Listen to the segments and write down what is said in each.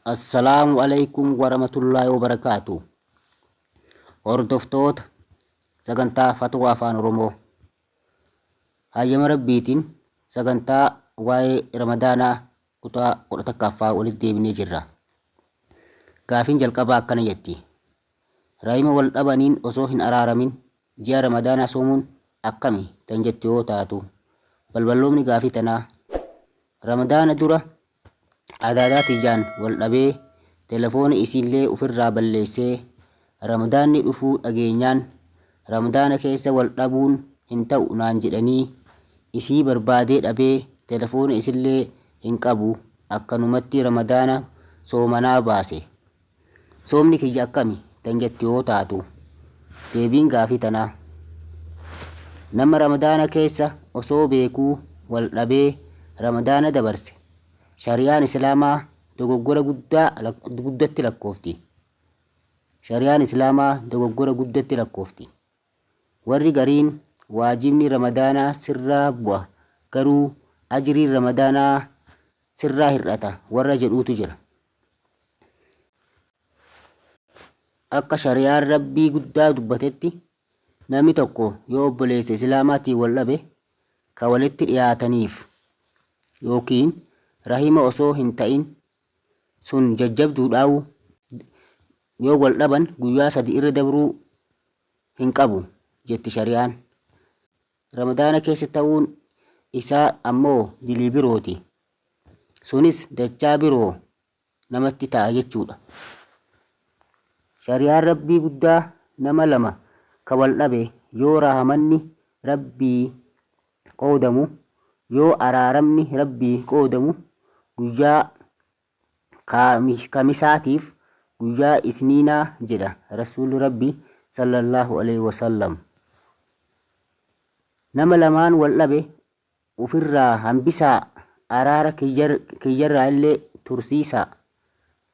Assalaamu Aleykum Warahmatullaahi Wabarakaatu. Hordoftoota sagantaa Fatwaa Afaan Oromoo. Hayyama Rabbiitiin sagantaa waa'ee Ramadaanaa kutaa 11ffaa walitti deebinee jirra. Gaafiin jalqabaa akkana jetti. Rahima wal dhabaniin osoo hin araaramin ji'a Ramadaanaa soomuun akkami tan jettu yoo taatu balballoomni gaafii tanaa Ramadaana dura Adaadaa tiyyaan wal dhabee telefoona isiillee ufirraa balleessee Ramadaanni dhufuu dhageenyaan Ramadaana keessa wal dhabuun hin ta'u naan jedhanii isii barbaadee dhabee telefoona isillee hin qabu akkanumatti Ramadaana soomanaa baase. Soomni kiyya akkami tan jettu yoo taatu deebiin gaafii tanaa nama Ramadaana keessa osoo beekuu wal dhabee Ramadaana dabarse shari'aan Islaamaa dogoggora guddaa guddatti lakkoofti. Shari'aan Islaamaa dogoggora guddatti lakkoofti. Warri gariin waajibni Ramadaanaa sirraa bu'a garuu ajriin Ramadaanaa sirraa hir'ata warra jedhuutu jira. Akka shari'aan Rabbii guddaa dubbatetti namni tokko yoo obboleessa Islaamaatiin wal dhabe ka walitti dhiyaataniif yookiin rahima osoo hin ta'in sun jajjabduudhaawu yoo wal dhaban guyyaa sadi irra dabruu hin qabu jetti shari'aan. Ramadaana keessa ta'uun isaa ammoo dilii birooti. Sunis dachaa biroo namatti ta'a jechuudha. Shari'aan Rabbii guddaa nama lama ka wal dhabe yoo rahamanni Rabbii qoodamu, yoo araaramni Rabbii qoodamu guyyaa kamisaatiif guyyaa isniinaa jedha Rasuulli Rabbi sallallahu alaihi wasallam. Nama lamaan wal dhabe ufirraa hambisaa araara kiyyarraa illee tursiisaa.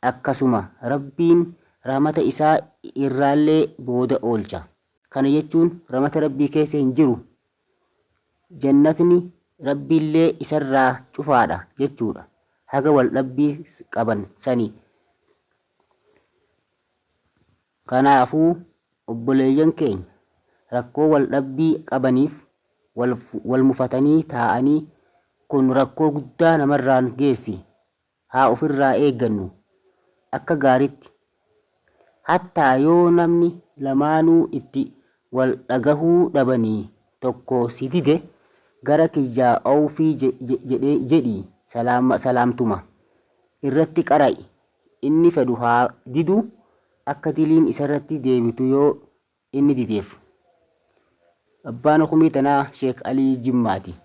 Akkasuma Rabbiin rahmata isaa irraallee booda oolcha. Kana jechuun rahmata Rabbii keessa hin jiru Jannatni Rabbiillee isarraa cufaadha jechuudha. Haga wal dhabbii qaban sani. Kanaafuu obboleeyyan keenya rakkoo wal dhabbii qabaniif wal mufatanii taa'anii kun rakkoo guddaa namarraan geessi. Haa ufirraa eeggannu. Akka gaaritti. Hattaa yoo namni lamaanuu itti wal dhagahuu dhabanii tokko si dide gara kiyyaa awfii jedhii salaamtuma irratti qara'i inni fedhu haa diduu akka diliin isarratti deebitu yoo inni dideef. Abbaan hukumii tanaa Sheek Alii Jimmaati.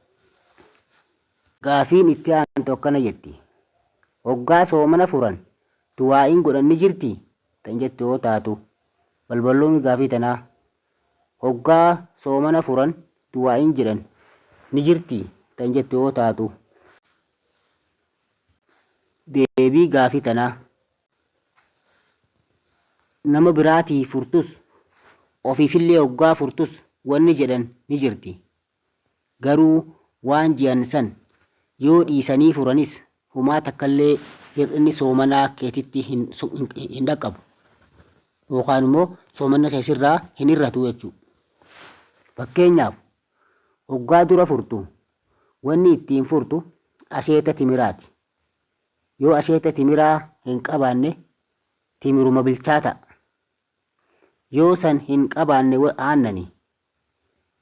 Gaafiin itti aantu akkana jetti. Hoggaa soomana furan du'aa'iin godhan ni jirtii? Tan jettu yoo taatu balballoomni gaafii tanaa hoggaa soomana furan du'aa'iin jedhan ni jirtii? Tan jettu yoo taatu deebii gaafii tanaa nama biraatii furtus ofiifillee hoggaa furtus wanni jedhan ni jirti. Garuu waan je'an san yoo dhiisanii furanis humaa takkallee hir'inni soomanaa keetitti hin hin dhaqqabu. Yookaan immoo soomanni kee sirraa hin hir'atu jechuudha. Fakkeenyaaf hoggaa dura furtu wanni ittiin furtu asheeta timiraati. Yoo asheeta timiraa hin qabaanne timiruma bilchaata. Yoo san hin qabaanne aannani.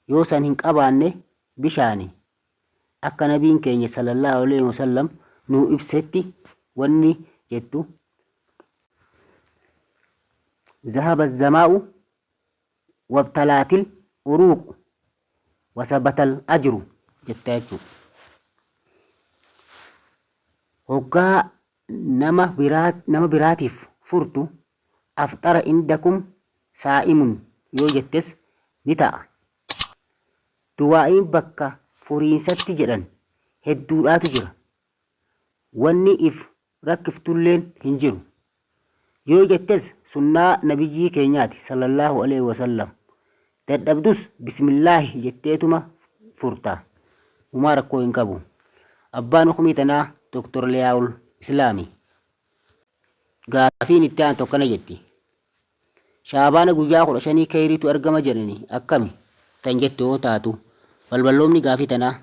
Yoo san hin qabaanne bishaani. Akka nabiin keenya sallallahu alaihi wasallam nuu ibsetti wanni jettu zahaba zamaa'u wabtalaatil uruuqu wasabatal ajru jetta jechuudha. Hoggaa nama biraa nama biraatiif furtu afxara indakum saa'imun yoo jettes ni ta'a. Du'aa'iin bakka furiinsatti jedhan hedduudhaatu jira. Wanni if rakkiftulleen hin jiru. Yoo jettes sunnaa nabiyyii keenyaati sallallahu alaihi wasallam. Dadhabdus bismillaahi jetteetuma furta. Humaa rakkoo hin qabu. Abbaan hukumii tanaa Dr. Liyaa'ul Islaami. Gaafiin itti aantu akkana jetti. Shaabaana guyyaa 15 keyriitu argama jedhani akkami tan jettu yoo taatu balballoomni gaafii tanaa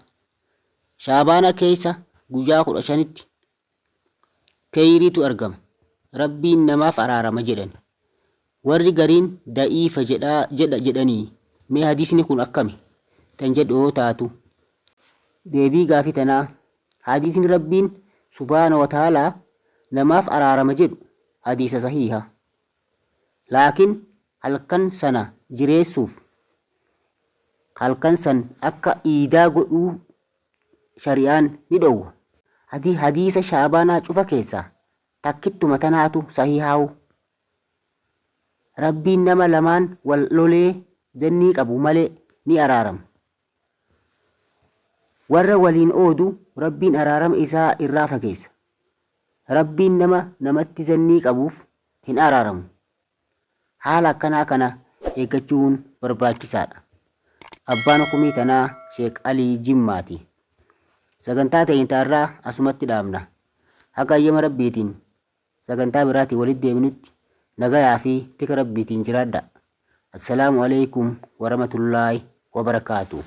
Shaabaana keessa guyyaa 15tti keyriitu argama. Rabbiin namaaf araarama jedhan. Warri gariin da'iifa jedhaa jedha jedhanii mee hadiisni kun akkami tan jedhu yoo taatu deebii gaafii tanaa hadiisni Rabbiin subhaana wa ta'aalaa namaaf araarama jedhu hadiisa sahiiha. Laakiin halkan sana jireessuuf halkan san akka iidaa godhuu shari'aan ni dhoowwa. Hadiisa shaabaanaa cufa keessaa takkittuma tanaatu sahiihaawu. Rabbiin nama lamaan wal lolee zannii qabu malee ni araarama. Warra waliin oodu Rabbiin araarama isaa irraa fageessa. Rabbiin nama namatti zannii qabuuf hin araaramu. Haala akkanaa kana eeggachuun barbaachisaadha. Abbaan hukumii tanaa Sheek Alii Jimmaati. Sagantaa teenya ta'arraa asumatti dhaabna. Haga hayyama Rabbiitiin sagantaa biraatiin walitti deebinutti nagayaa fi tika Rabbiitiin jiraadha. Assalaamu alaikum warahmatullaahi wabarakaatuh.